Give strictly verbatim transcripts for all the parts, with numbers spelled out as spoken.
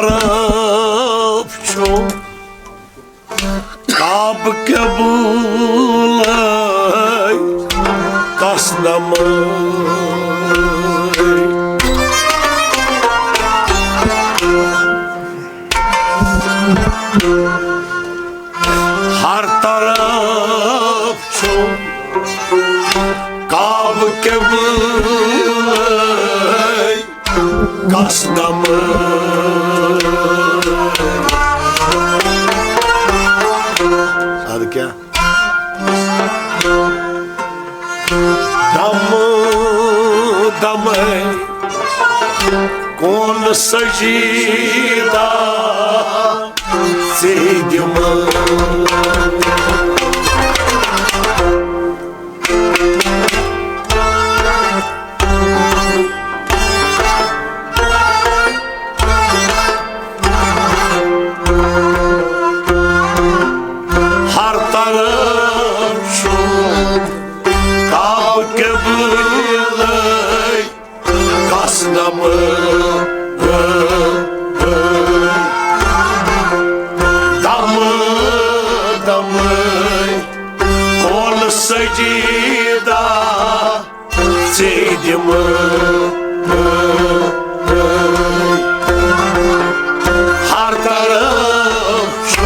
طرف چھُ کعبہٕ قبلے کس نمے۔ ہر طرف چھُ کعبہٕ قبلے کس نمے۔ ادٕ کیٛاہ؟ دم دمے کون سجیدہ ژے دِمہٕ۔ ہر طرف چھُ کعبہٕ قبلے کس نمے۔ دم دم کون سجیدہ ژے دِمہٕ۔ ہر طرف چھُ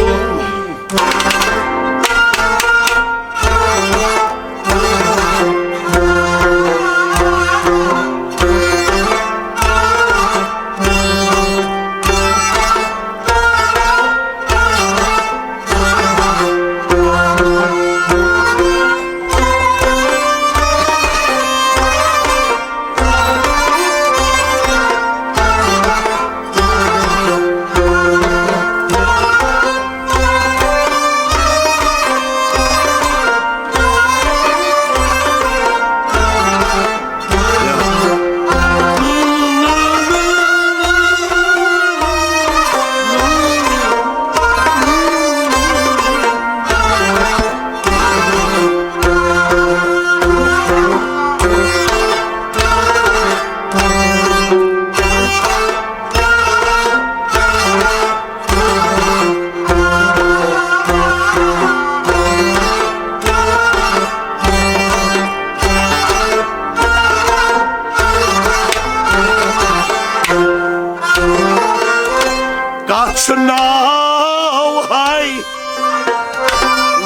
کتھ چھُ ناو ہاے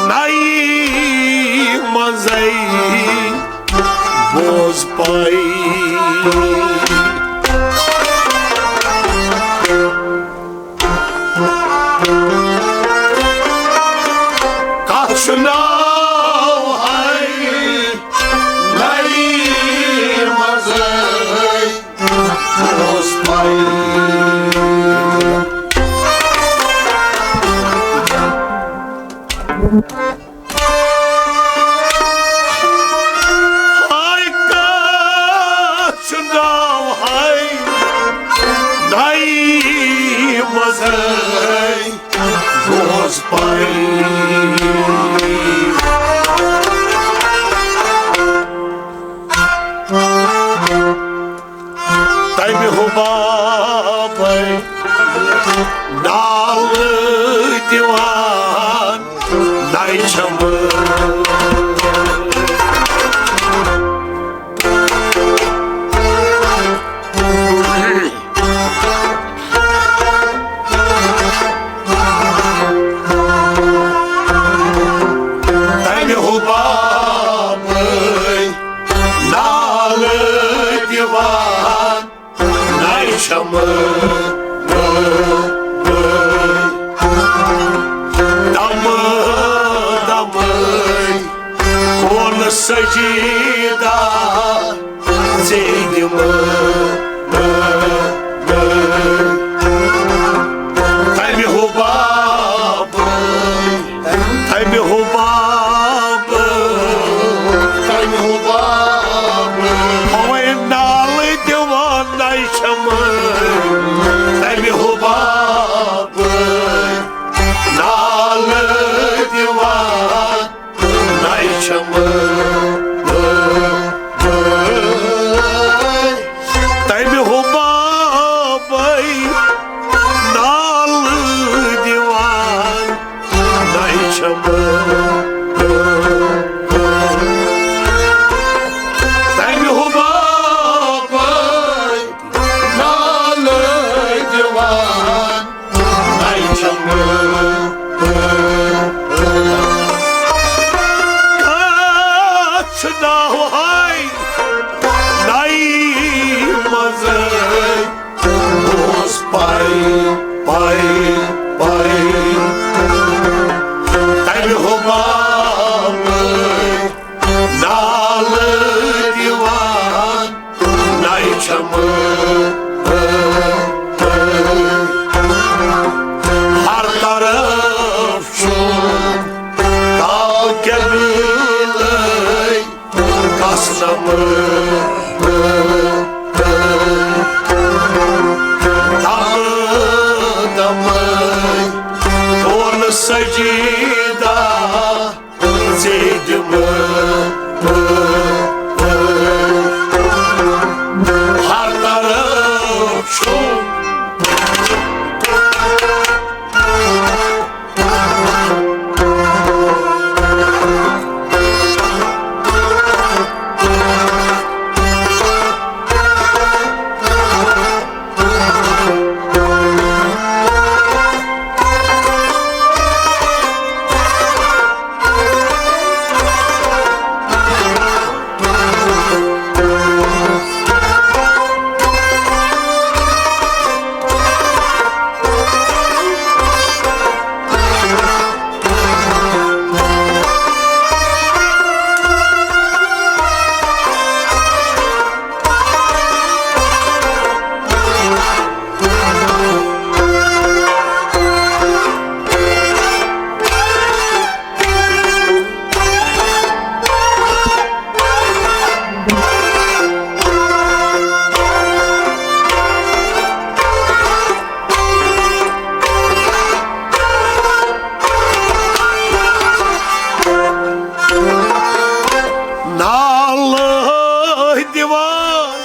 نَیہِ منٛزَے بوز پَے۔ کتھ چھُ ناو ہاے نَیہِ منٛزَے بوز پَے۔ ہاے کتھ چھُ ناو ہاے نَیہِ منٛزَے بوز پَے۔ تَمہِ حُبابَے نالہٕ دِوان نَیہِ چھَمہٕ۔ تَمہِ حُبابَے نالہٕ دِوان نَیہِ چھَمہٕ۔ دَمہٕ دَمہٕ کون سجیدہ ژےٚ دِمہٕ ہر طرف چھُ۔ نالہٕ دِوان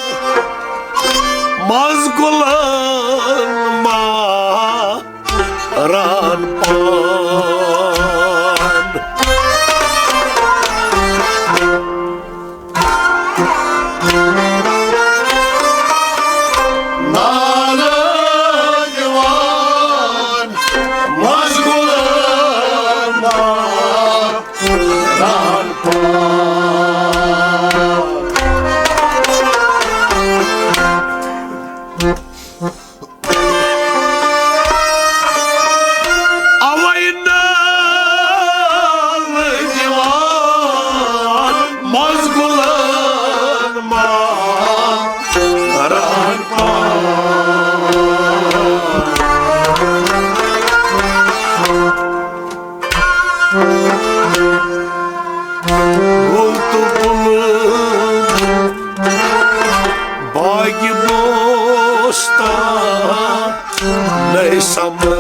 منٛز گُلن ما ران پان۔ نالہٕ دِوان منٛز گُلن ما ران پان۔ اوے نالہٕ دِوان منٛز گُلن ما ران پان۔ گُل تہٕ بُلبُل باغِ بوستان نَے سَمٲ۔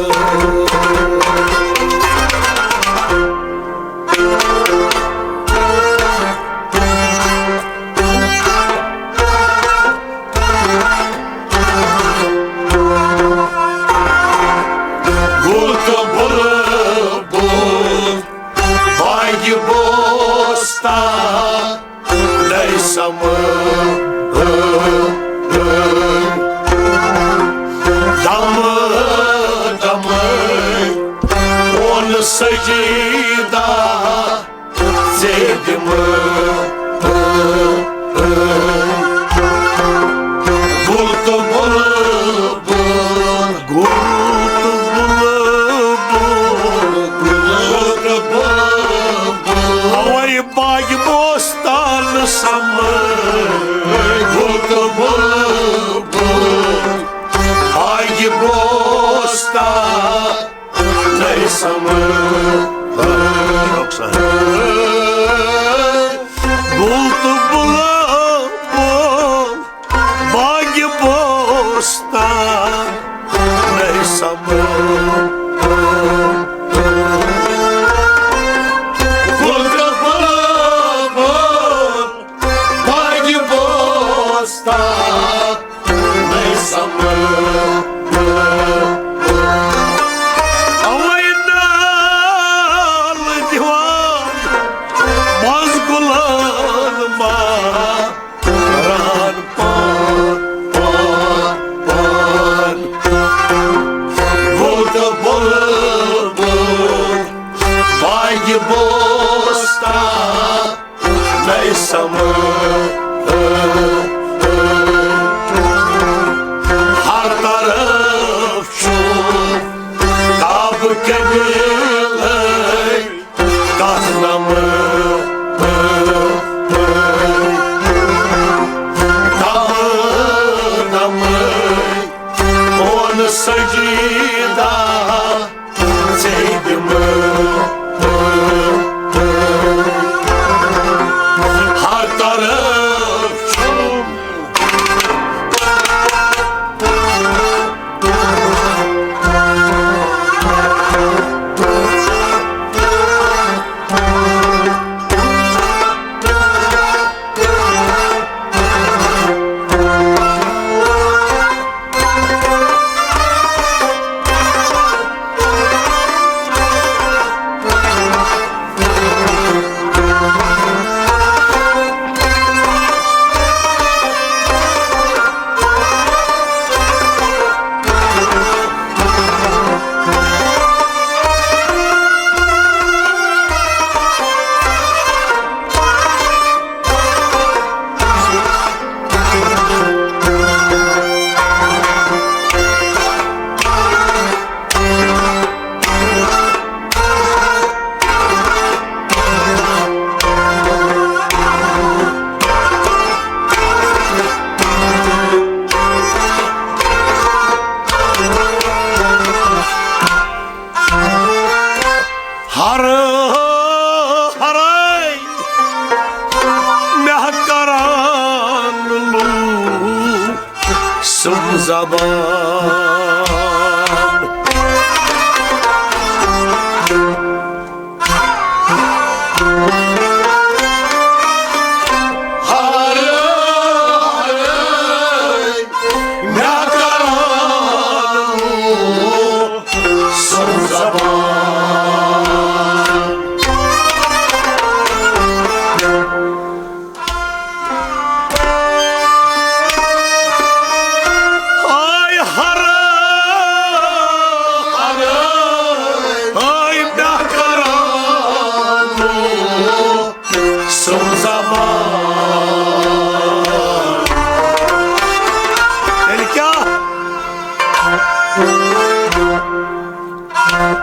گُل تہٕ بُلبُل باغِ بوستان نَے سَمٲ۔ دَمہٕ دَمَے کون سجیدہ ژےٚ دِمہٕ۔ گُل تہٕ بُلبُل، گُل تہٕ بُلبُل، گُل تہٕ بُلبُل۔ اوے باغِ بوستان سَمٲ۔ گُل تہٕ بُلبُل، باغِ بوستان نَے سَمٲ۔ گُل تہٕ بُلبُل باغِ بوستان نَے سَمٲ۔ گُل تہٕ بُلبُل باغِ بوستان نَے سَمٲ۔ اوے نالہٕ دِوان منٛز گُلن ما ران پان، پان، پان۔ گُل تہٕ بُلبُل باغِ بوستان نَے سَمٲ۔ ہر طرف چھُ کعبہٕ قبلے کتھ نمہٕ۔ دَمہٕ دَمَے کون سجیدہ ژےٚ دِمہٕ۔ ہر طرف چھُم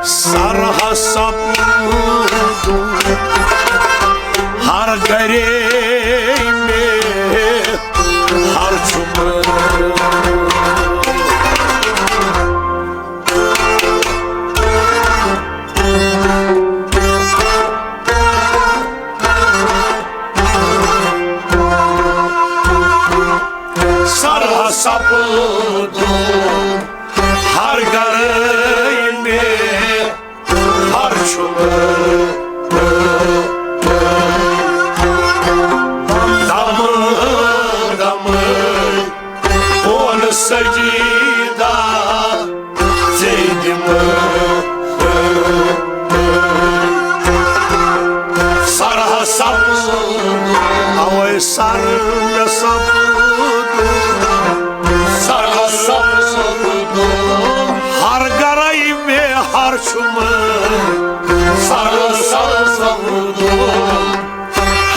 سرہا سپُد ہر گرے مےٚ ہر چھُ مےٚ۔ سرہا سپُد ہر گرے مےٚ ہر چھُ مےٚ۔ دمہٕ دمہٕ پون سجیدہ ژےٚ دِمہٕ۔ سرہا سپُد، اوے سر مےٚ سپُد۔ سرہا سپُد، ہر گرے مےٚ ہر چھُ مےٚ۔ سرہا سپُد،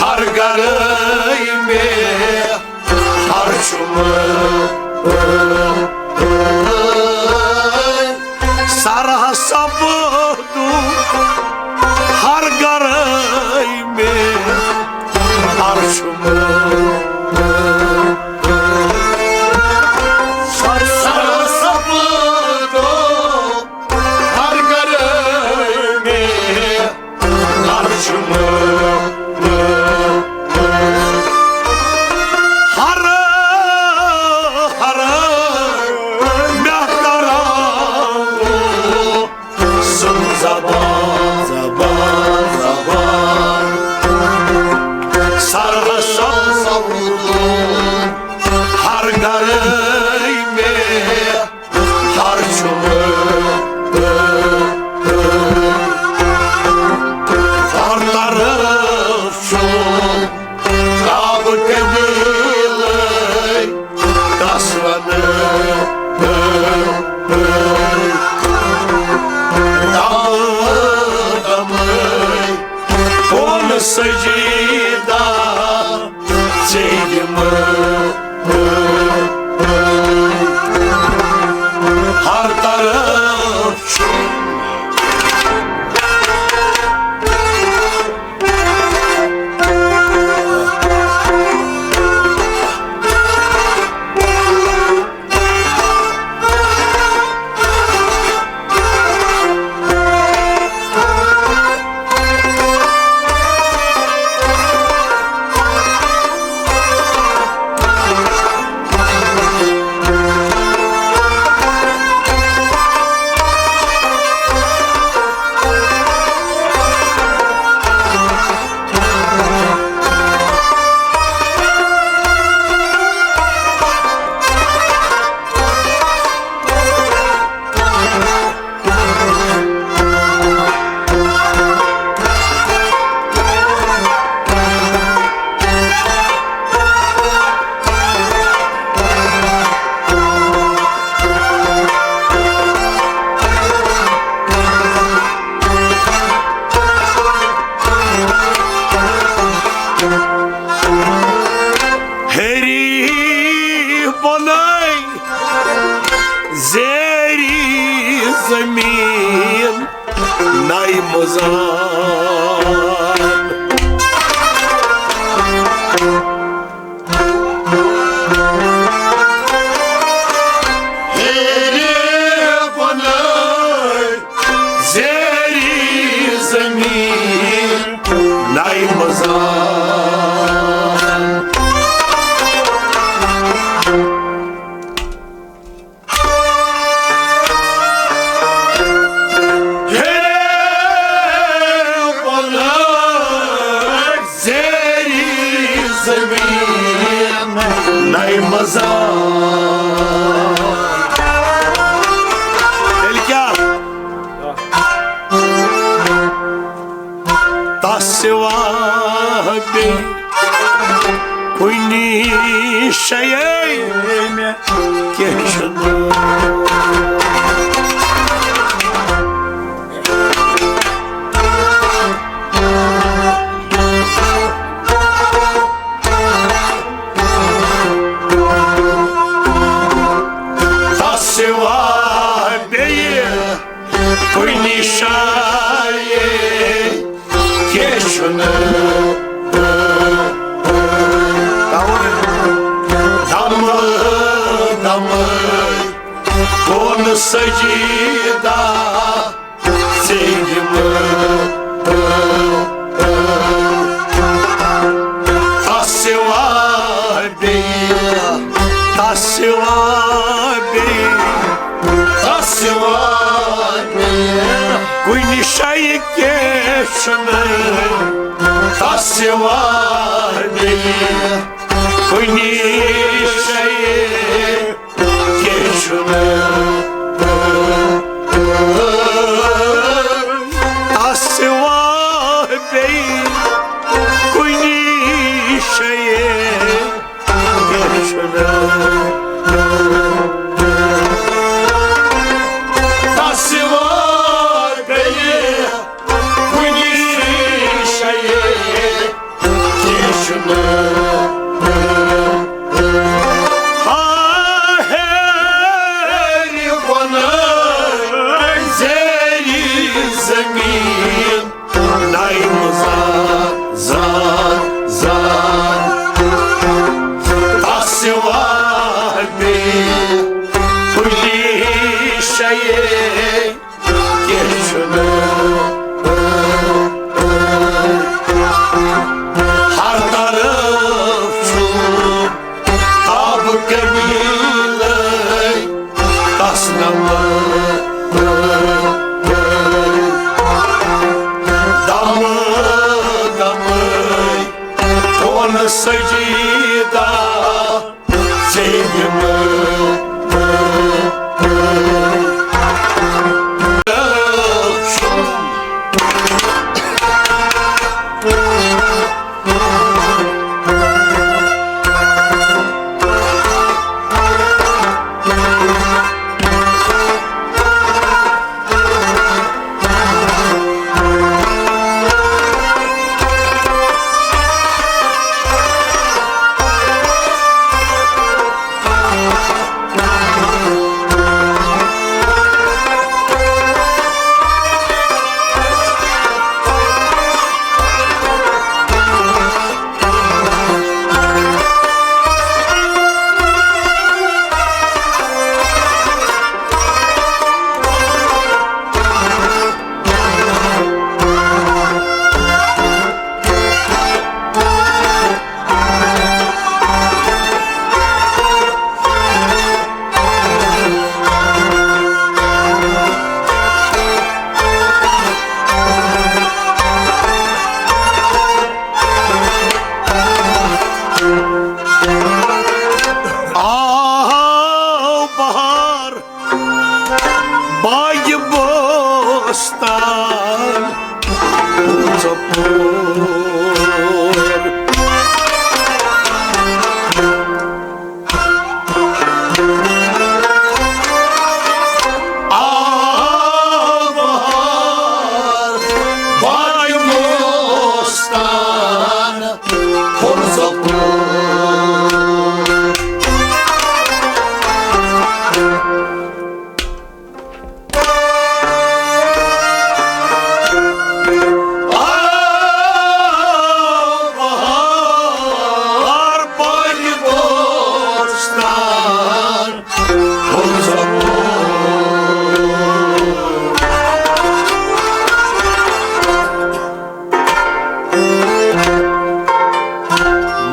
ہر گرے مےٚ ہر چھُ مےٚ۔ سرہا سپُد ہر گرے مےٚ ہر چھُ مےٚ۔ سرہا سپُد ہر گرے مےٚ ہر چھُ مےٚ۔ ہر ہر مےٚ کران سُن زبان، زبان، زبان۔ سرہا سپُد ہر گرے مےٚ ہر چھُ مےٚ۔ ہر طرف چھُ کعبہٕ قبلے تس ونہٕ۔ دمہٕ دمہٕ پون سجیدہ ژےٚ دِمہٕ۔ ہر طرف چھُ ہیٚری بۄنَے زیٚری زٔمیٖن نَے مُزان۔ ہیٚری بۄنَے زیٚری زٔمیٖن نَے مُزان۔ ہیٚری بۄنَے زیٚری زٔمیٖن نَے مُزان۔ تیٚلہِ کیٛاہ؟ تس سوا بیٚیہِ کُنہِ جایہِ مےٚ کینٛہہ چھُنہٕ۔ تس سوا بیٚیہِ کُنہِ جایہِ کینٛہہ چھُنہٕ۔ دمہٕ دمہٕ کون سجیدہ ژےٚ دِمہٕ۔ تس سوا بیٚیہِ، تس سوا بیٚیہِ، تس سوا بیٚیہِ کُنہِ جایہِ کینٛہہ چھُنہٕ۔ تس سوا بیٚیہِ کُنہِ جایہِ کینٛہہ چھُنہٕ۔ تس سوا بیٚیہِ کُنہِ جایہِ کینٛہہ چھُنہٕ۔ تس سوا بیٚیہِ کُنہِ جایہِ کینٛہہ چھُنہٕ۔ ہا ہیرِ بۄنہٕ زیرِ زمین، نایم زا زا زا۔ تس سوا بیٚیہِ کُنہِ جایہِ کینٛہہ چھُنہٕ۔ ہر طرف چھُ تاب قبیلے تس نمہٕ۔ دمہٕ دمہٕ کون سجیدہ ژےٚ دِمہٕ۔ آو بہار باغ بوستان ژۄپور۔ آو بہار باغ بوستان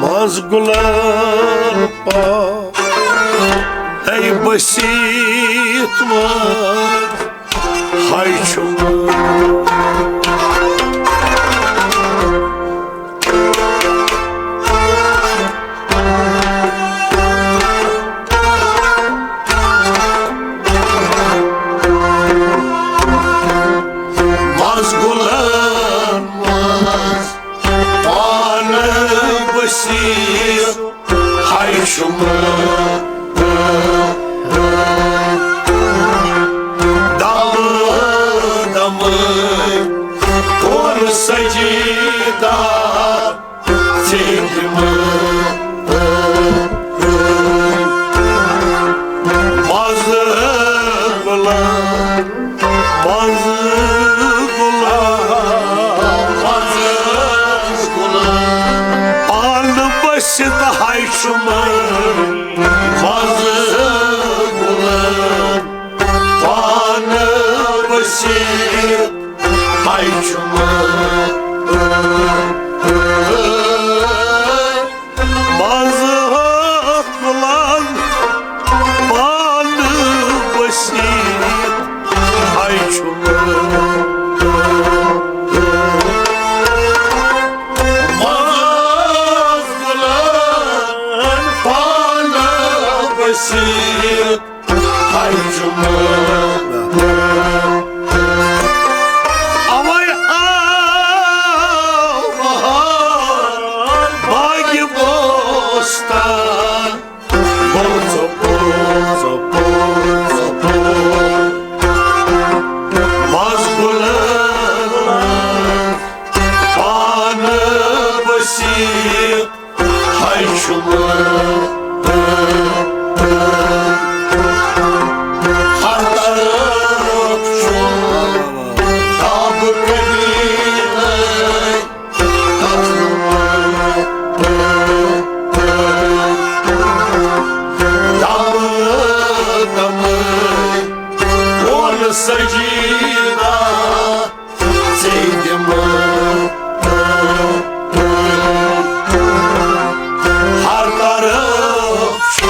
منٛز گُلن پا ہے بٔسِتھ منٛز ہاے چھُم۔ منٛز گُلن منٛز پانہٕ بٔسِتھ ہاے چھُم۔ دمہٕ دمہٕ کون سجیدہ ژےٚ دِمہٕ۔ منٛز گُلن منٛز چھُ مَزٕ گُلَن پانہٕ ؤسِتھ۔ ہاے چھُ مَزٕ گُلَن پانہٕ ؤسِتھ۔ ہاے چھُ مَزٕ گُلَن پانہٕ ؤسِتھ۔ ہاے چھُ مَزٕ۔ اَوَے آو بہار باغِ بوستان۔ بوزو، بوزو، بوزو، بوزو۔ مَزٕ گُلَن پانہٕ ؤسِتھ۔ ہاے چھُ مَزٕ۔ ہر طرف چھُ تاب قدیمے۔ دمہٕ دمہٕ ووٚن سجیدہ، ژےٚ دِمہٕ ہر طرف چھُ۔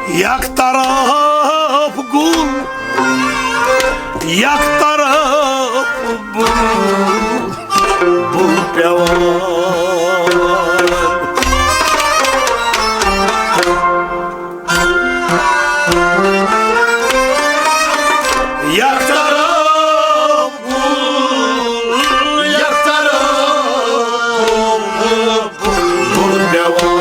یک طرف گُل، یک طرف بُل، بُل پٮ۪وان۔ یک طرف گُل، یک طرف بُل پٮ۪وان۔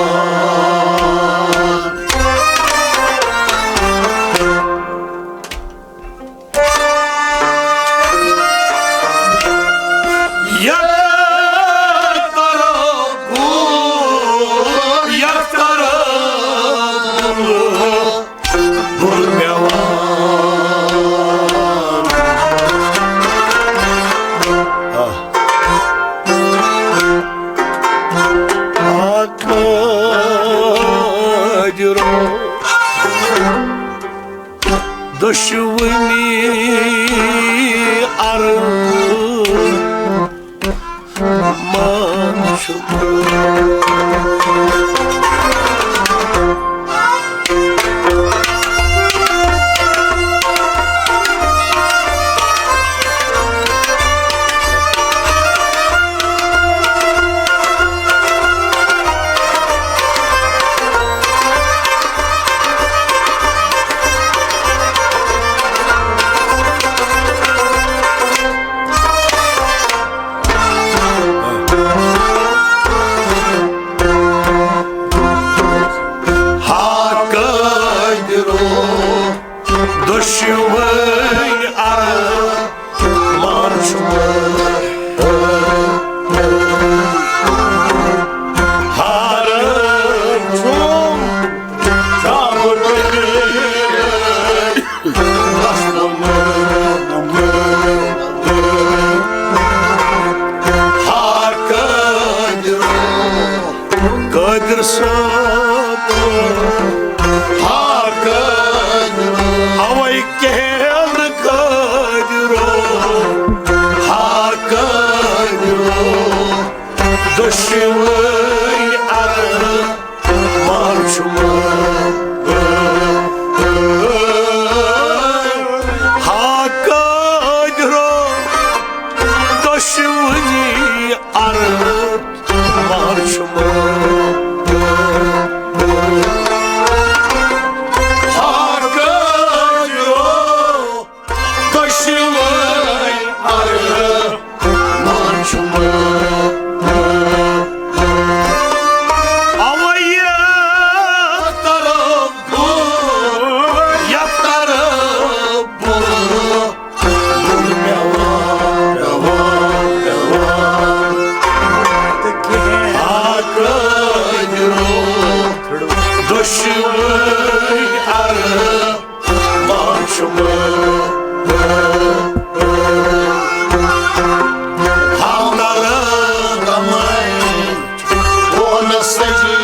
یک طرف گُل، یک طرف بُل پٮ۪وان۔ آ قٲدِرو، دۄشوٕنی عرض مان چھُ۔ ہا قٲدِرو، دۄشوٕنۍ عرض مان چھُ۔ ہارٕ چھُم ژامُت۔ ہا قٲدِر، قٲدِر صٲب، ہا قٲدِر، اَوَے کینٛہہ نہٕ قٲدِر۔ دۄشوٕے عرب بادشاہ۔ حمداللہ غمے، بونس سجی